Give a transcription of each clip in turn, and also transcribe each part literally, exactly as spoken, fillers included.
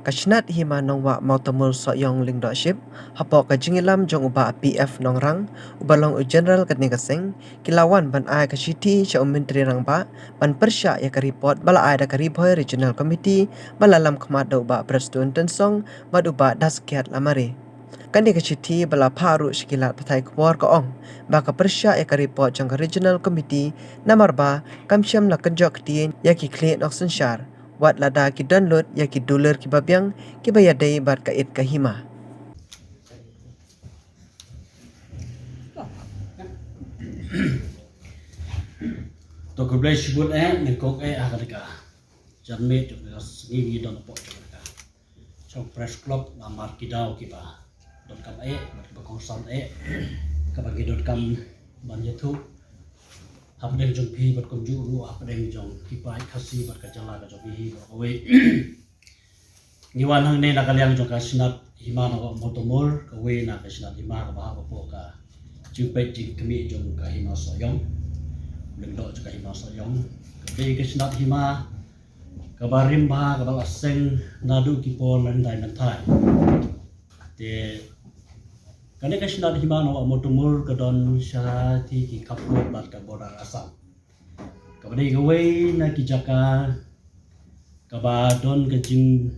Ka Shnat Hima Nongwah Mawtamur Sohiong Lyngdoh Ship, hapoh ka jingïalam jong u Bah P F Nongrang, uba long u General katne ka seng, ki la wan ban ai ka shithi sha u Myntri Rangbah ban pyrshah ïa ka report ba la ai da ka Ri Bhoi Regional Committee ba la lam khmat da u Bah Prestone Tynsong bad u Bah Daskhiat Lamare. Kane ka shithi ba la phah ruh sha ki lad pathai khubor ka ong ba ka pyrshah ïa ka report jong ka Regional Committee namar ba kam shym la kynjoh ktien ïa ki khlieh nongsynshar, wat lada ki don lut ïa ki dulir kiba biang kiba ïadei bad ka it ka hima. To khublei shibun eh, nyngkong eh ha kane ka janmiet jong ka sngi ngi don hapoh jong ka Shong Press Club namar ki daw kiba donkam eh bad kiba kongsan eh, kaba ngi donkam ban ïathuh hapdeng jong phi bad kumjuh ruh hapdeng jong ki paid Khasi bad ka jylla ka jong phi hi baroh kawei. Ngi wan hangne na ka liang jong ka Shnat Hima Nongwah Mawtamur, kawei na ka shnat hima kaba hap hapoh ka jingpeit jingkhmih jong ka Hima Sohiong, lyngdoh jong ka Hima Sohiong. Kawei ka shnat hima kaba rim bha, kaba la seng naduh ki por mynta mynta. Te kane ka Shnat Hima Nongwah Mawtamur ka don shathie ki khappud bad ka border Assam. Kaba dei kawei na ki jaka kaba don ka jingïabym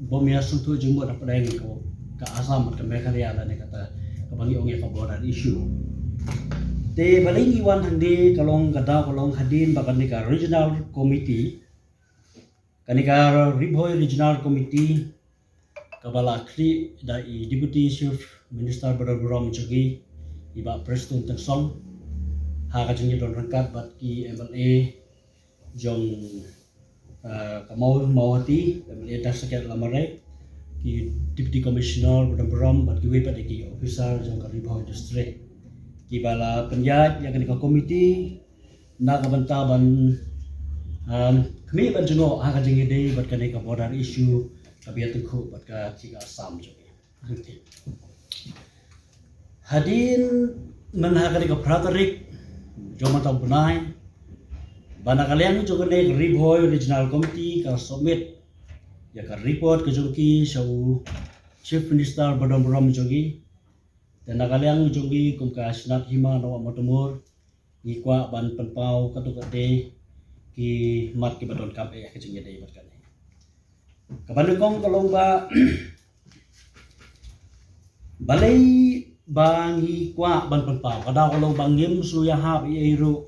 ïasngewthuh jingmut hapdeng ka, ka Assam bad ka Meghalaya lane kata kaba ngi ong ïa ka border issue. Te balei ngi wan hangne, ka long ka daw ka long hadien ba kane ka Regional Committee, kane ka Ri Bhoi Regional Committee, kaba la khlieh da i Deputy Chief Minister ba don burom jong ngi, i Bah Prestone Tynsong, ha ka jingïadon ryngkat bad ki M L A jong, ah, ka Maw-, Mawhati, M L A Daskhiat Lamare, ki Deputy Commissioner ba don burom bad kiwei pat de ki officer jong ka Ri Bhoi District, kiba la pynïaid ïa kane ka committee na ka bynta ban, um, khmih ban jngoh ha ka jingïadei bad kane ka border issue kaba ïatyngkhuh bad ka ri ka Assam jong ngi. Hadien mynta ha kane ka phra tarik jong mynta u bnai, ba na ka liang jong kane ka Ri Bhoi Regional Committee ka submit ïa ka report ka jong ki sha u Chief Minister ba don burom jong ngi. Te na ka liang jong ngi kum ka Shnat Hima Nongwah Mawtamur, ngi kwah ban pynpaw katto katne ki mat kiba donkam eh ha ka jingïadei bad kane. Kaba nyngkong ka long ba balei ba ngi kwah ban pynpaw, ka daw ka long ba ngim shu ïahap ei ei ruh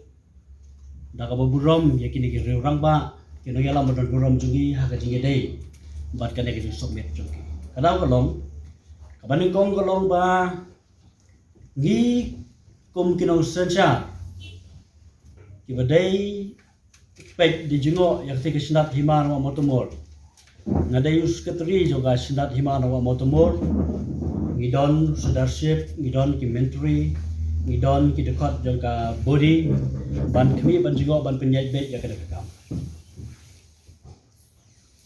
da kaba burom ïa kine ki riew rangbah, ki nongïalam ba don burom jong ngi ha ka jingïadei bad kane ka jingsubmit jong ki. Ka daw ka long, kaba nyngkong ka long ba ngi kum ki nongsynshar kiba dei peit de jngoh ïa kata ka Shnat Hima Nongwah Mawtamur. Nga dei u Secretary jong ka Shnat Hima Nongwah Mawtamur. Ngi don u Sirdarship, ngi don ki Myntri, ngi don ki dkhot jong ka body ban khmih ban jngoh ban pynïaid beit ïa kata ka kam.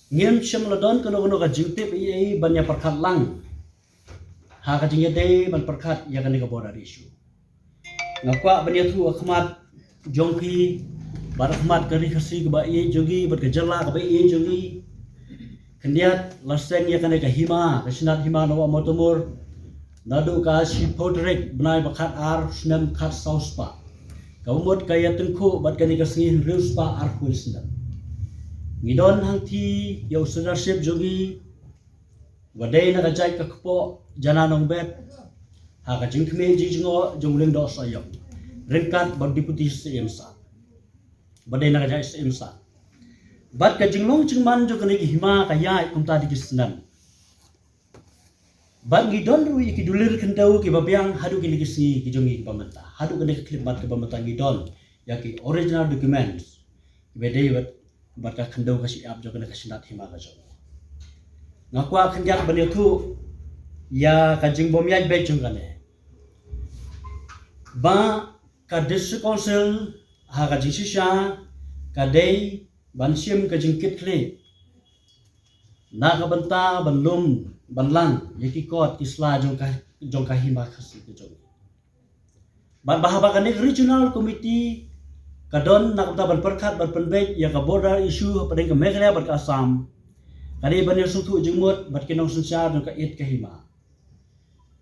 Ngim shym la don kano kano ka jingtip ei ei ban ïa pyrkhat lang ha ka jingïadei ban pyrkhat ïa kane ka border issue. Nga kwah ban ïathuh ha khmat jong phi bad ha khmat ka ri Khasi kaba ïeit jong ngi bad ka jylla kaba ïeit jong ngi, khyndiat la seng ïa kane ka hima, ka Shnat Hima Nongwah Mawtamur naduh ka shiphew tarik bnai ba khatar snem khatsaw spah, kaba mut ka ïatyngkhuh bad kane ka sngi hynriew spah arphew snem. Ngi don hangthie ïa u Sirdarship jong ngi, ba dei na ka jaid ka kpoh Jana Nongbet, ha ka jingkhmih jingjngoh jong u Lyngdoh Sohiong, ryngkat bad u Deputy Syiem Sah, ba dei na ka jaid Syiem Sah. Bad ka jinglong jingman jong kane ka hima ka ïaid kumta da ki snem. Bad ngi don ruh ïa ki dulir khyndew kiba biang haduh kine ki sngi ki jong ngi kiba mynta, haduh kane ka khyllipmat kaba mynta ngi don ïa ki original documents kiba dei bad, bad ka khyndew ka shyiap jong kane ka Shnat Hima ka jong ngi. Nga kwah khyndiat ban ïathuh ïa ka jingbym ïaid beit jong kane, ba ka District Council ha ka jingshisha ka dei ban shim ka jingkitkhlieh na ka bynta ban lum ban lang ïa ki kot ki sla jong ka, jong ka hima Khasi ka jong ngi. Bad ba haba kane ka Regional Committee ka don na ka bynta ban pyrkhat ban pynbeit ïa ka border issue hapdeng ka Meghalaya bad ka Assam, Ka dei ban ïa sngewthuh jingmut bad ki nongsynshar jong ka ïit ka hima.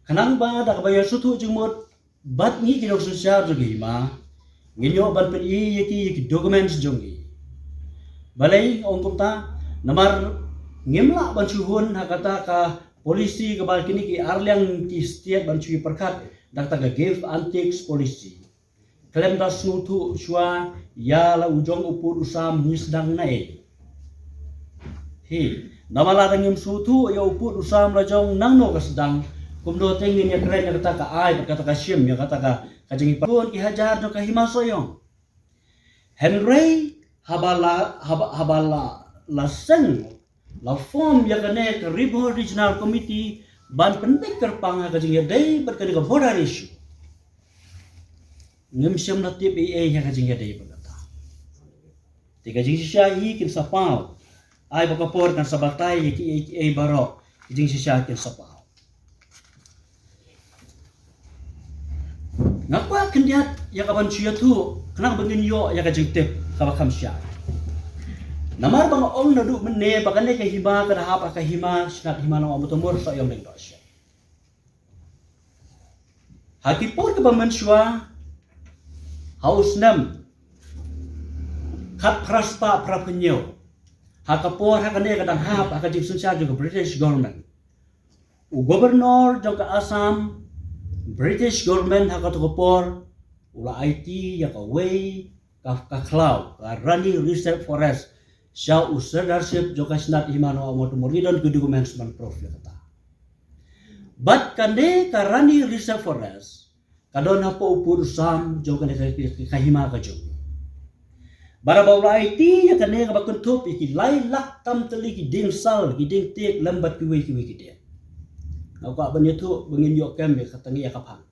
Khnang ba da kaba ïa sngewthuh jingmut bad ngi ki nongsynshar jong ka hima, ngin ïoh ban pyni ïa ki ïa ki documents jong ngi. Balei ong kumta? Namar ngim lah ban shu hun ha kata ka policy kaba kine ki arliang ki state ban shu pyrkhat da kata ka give and takes policy. Khlem da sngewthuh shuwa ïa la u jong u pud u sam ngi sdang na ei. Hi, namar lada ngim sngewthuh ïa u pud u sam la jong nangno ka sdang, kumno te ngin ïa kren ïa kata ka ai bad kata ka shim ïa kata ka, ka jingïapakun ki hajar jong ka hima Sohiong. Hynrei haba la, haba, haba la, la seng, la form ïa kane ka Ri Bhoi Regional Committee ban pynbeit kyrpang ha ka jingïadei bad kane ka border issue. Ngim shym la tip ei ei ha ka jingïadei bad kata. Te ka jingshisha hi kin sa paw. Ai ba ka por kan sa batai ïa ki ei ei baroh. Ka jingshisha kin sa paw. Nga kwah khyndiat ïa ka ban shu ïathuh, khnang ba ngin ïoh ïa ka jingtip kaba kham shai. Namar ba nga ong naduh mynne ba kane ka hima ka da hap ha ka hima Shnat Hima Nongwah Mawtamur Sohiong Lyngdoh Shyiap. Ha ki por kaba mynshuwa, ha u snem khatphra spah phraphew hynñiew, ha ka por ha kane ka dang hap ha ka jingsynshar jong ka British government, u governor jong ka Assam, British government ha kato ka por u la aiti ïa kawei ka, ka khlaw, ka Rani Reserve Forest, sha u Surdarship jong ka Shnat Hima Nongwah Mawtamur. Ngi don ki documents ban proof ïa kata. Bad kane ka Rani Reserve Forest ka don hapoh u pud u sam jong kane ka, ka, ka hima ka jong. Bad haba u la aiti ïa kane kaba kynthup ïa ki lai lak tam tylli ki dieng sal, ki dieng tiek lem bad kiwei kiwei ki dieng. Nga kwah ban ïathuh ba ngin ïoh kem ïa ka tang ïa ka phang.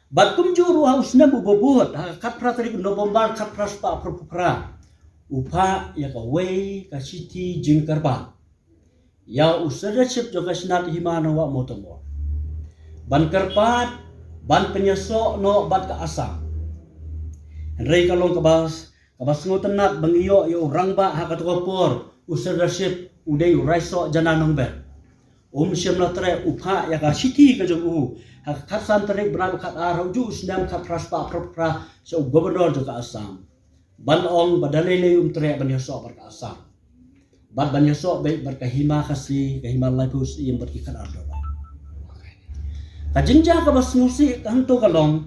Bad kumjuh ruh ha u snem uba bud, ha ka khatphra tarik November khatphra spah phraphew phra, u phah ïa kawei ka shithi jingkyrpad ïa u Surdarship jong ka Shnat Hima Nongwah Mawtamur ban kyrpad ban pynïasoh noh bad ka Assam. Hynrei ka long kaba, kaba sngewtynnat ba ngi ïoh ïa u rangbah ha kato ka por, u Surdarship, u dei u Raisoh Jana Nongbet. Um shym la treh, u phah ïa ka shithi ka jong u ha ka khatsan tarik bnai ba khatar ha ujuh u snem khatphra spah phraphew phra sha u governor jong ka Assam. Ban ong ba da lei lei um treh ban ïasoh bad ka Assam. Bad ban ïasoh beit bad ka hima Khasi, ka hima laiphew syiem bad ki khatar dollar. Ka jingjia kaba sngewsih hangto ka long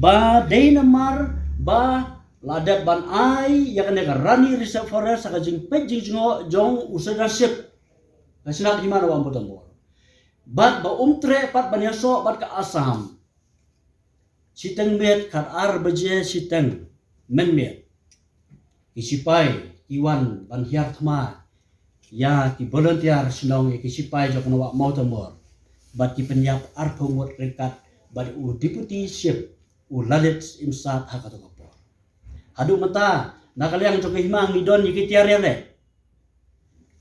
ba dei namar ba la dep ban ai ïa kane ka Rani Reserve Forest ha ka jingpeit jingjngoh jong u Surdarship ka Shnat Hima Nongwah Mawtamur. Bad ba um treh pat ban ïasoh bad ka Assam. Shiteng miet khatar baje shiteng mynmiet, ki shipai ki wan ban hiar thma ïa ki volunteer shnong, ïa ki shipai jong ka Nongwah Mawtamur. Bad ki pynïap arphew ngut ryngkat bad u deputy chief, u Lalit Imsat ha kato ka por. Haduh mynta na ka liang jong ka hima ngi don ïa ki tiar ïaleh.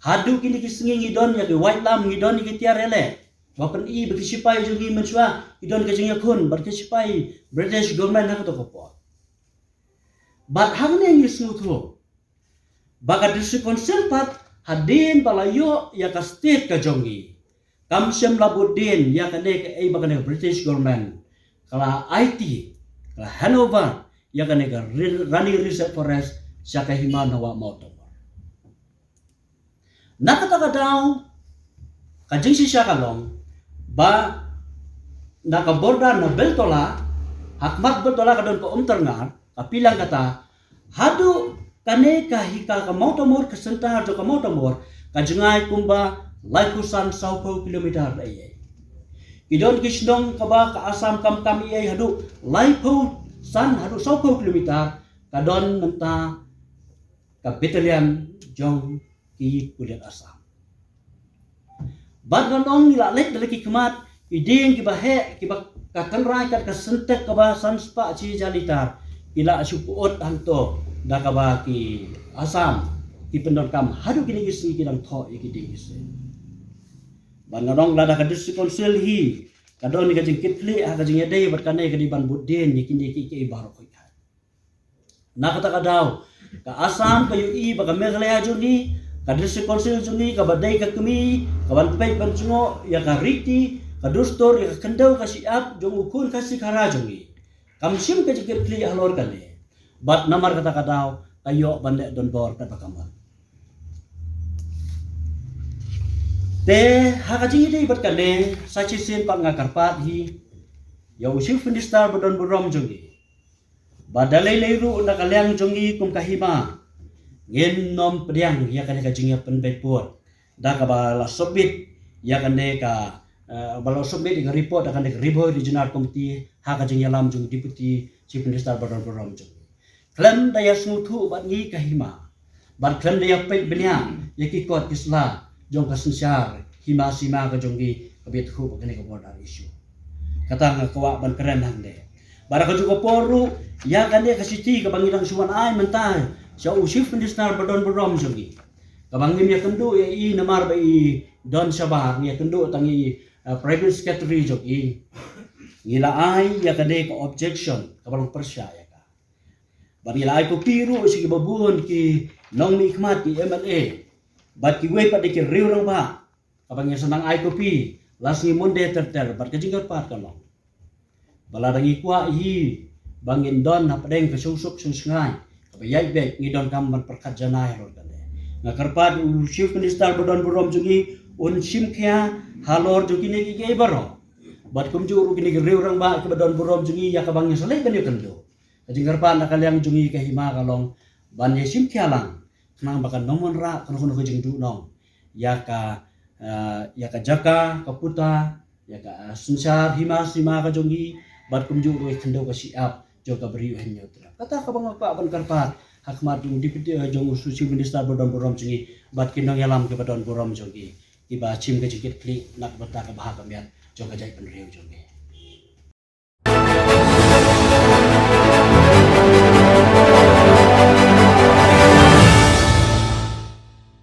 Haduh kine ki sngi ngi don ïa ki waitlam, ngi don ïa ki tiar ïaleh. Ba pyni ba ki shipai jong ngi mynshuwa ki don ka jingïakhun bad ki shipai British government ha kato ka por. Bad hangne ngi sngewthuh ba ka District Council pat hadien ba la ïoh ïa ka state ka jong ngi, kam shym la bud dien ïa kane kaei ba kane ka British government ka la aiti, ka la hand over ïa kane ka Ri-, Rani Reserve Forest sha ka Hima Nongwah Mawtamur. Na kata ka daw ka jingshisha ka long ba na ka border na Beltola, ha khmat Beltola ka don ka Umtyrngar, ka Pilangkata, haduh kane ka hi ka, ka Mawtamur, ka center jong ka Mawtamur, ka jngai kumba laiphew san sawphew kilometer da ïa. Ki don ki shnong kaba ka Assam kam kam ïa haduh laiphew san haduh sawphew kilometer, ka don mynta ka battalion jong ki pulit Assam. Bad ngan ong ngi la leit da la ki khmat, ki dieng kiba heh, kiba ka tynrai kat ka Sintex kaba san spah shi hajar litar, ki la shu pyut hangto da kaba ki Assam ki pyndonkam haduh kine ki sngi ki dang thoh ïa ki dieng ki seng. Bad ngan ong lada ka District Council hi ka don ka jingkitkhlieh ha ka jingïadei bad kane, ka dei ban bud dien ïa kine kiei kiei baroh khoit. Na kata ka daw ka Assam ka ïohi ba ka Meghalaya jong ngi Ka District Council jong ngi kaba dei ka kmie kaban peit ban jngoh ïa ka riti, ka dustur, ïa ka khyndew ka shyiap jong u khun Khasi Khara jong ngi. Kam shim ka jingkitkhlieh halor kane. Bad namar kata ka daw ka ïoh ban leh donbor katba ka mon. Te ha ka jingïadei bad kane, sa shisien pat nga kyrpad hi ïa u Chief Minister ba don burom jong ngi, ba da lei lei ruh na ka liang jong ngi kum ka hima, ngin nym pdiang ïa kane ka jingïapynbeit pud da kaba la submit ïa kane ka, eh, ba la submit ïa ka report da kane ka Ri Bhoi Regional Committee ha ka jingïalam jong u Deputy Chief Minister ba don burom jong ngi. Khlem da ïa sngewthuh bad ngi ka hima, bad khlem da ïa peit bniah ïa ki kot ki sla jong ka synshar hima sima ka jong ngi kaba ïathuh bad kane ka border issue. Kata nga kwah ban kren hangne. Bad ha kajuh ka por ruh, ïa kane ka shithi kaba ngi dang shu wan ai mynta sha u Chief Minister ba don burom jong ngi, kaba ngim ïakynduh ïa i namar ba i don shabar, ngi ïakynduh tang i, eh, Private Secretary jong i. Ngi la ai ïa kane ka objection kaba long pyrshah ïa ka. Bad ngi la ai kopi ruh sha kiba bun ki nongmihkhmat, ki M L A, bad kiwei pat de ki riew rangbah, kaba ngi sa nang ai kopi la sngi Monday ter ter. Bad ka jingkyrpad ka long ba lada ngi kwah hi ba ngin don hapdeng ka shongsuk shongshngaiñ kaba ïaid beit, ngi donkam ban pyrkhat janai halor kane. Nga kyrpad u Chief Minister ba don burom jong ngi un shim khia halor jong kine kiei kiei baroh, bad kumjuh ruh kine ki riew rangbah kiba don burom jong ngi ïa kaba ngi sa leit ban ïakynduh. Ka jingkyrpad na ka liang jong ngi ka hima ka long ban ïa shim khia lang, khnang ba kan nym wanrah kano kano ka jingduhnong ïa ka, eh, ïa ka jaka ka puta, ïa ka, eh, synshar hima sima ka jong ngi, bad kumjuh ruh ïa ka khyndew ka shyiap jong ka Bri u Hynñiewtrep. Kata kaba nga kwah ban kyrpad ha khmat jong u Deputy, eh, jong u Chief Minister ba don burom jong ngi bad ki nongïalam kiba don burom jong ngi, kiba shim ka jingkitkhlieh na ka bynta ka bha ka miat jong ka jaitbynriew jong ngi.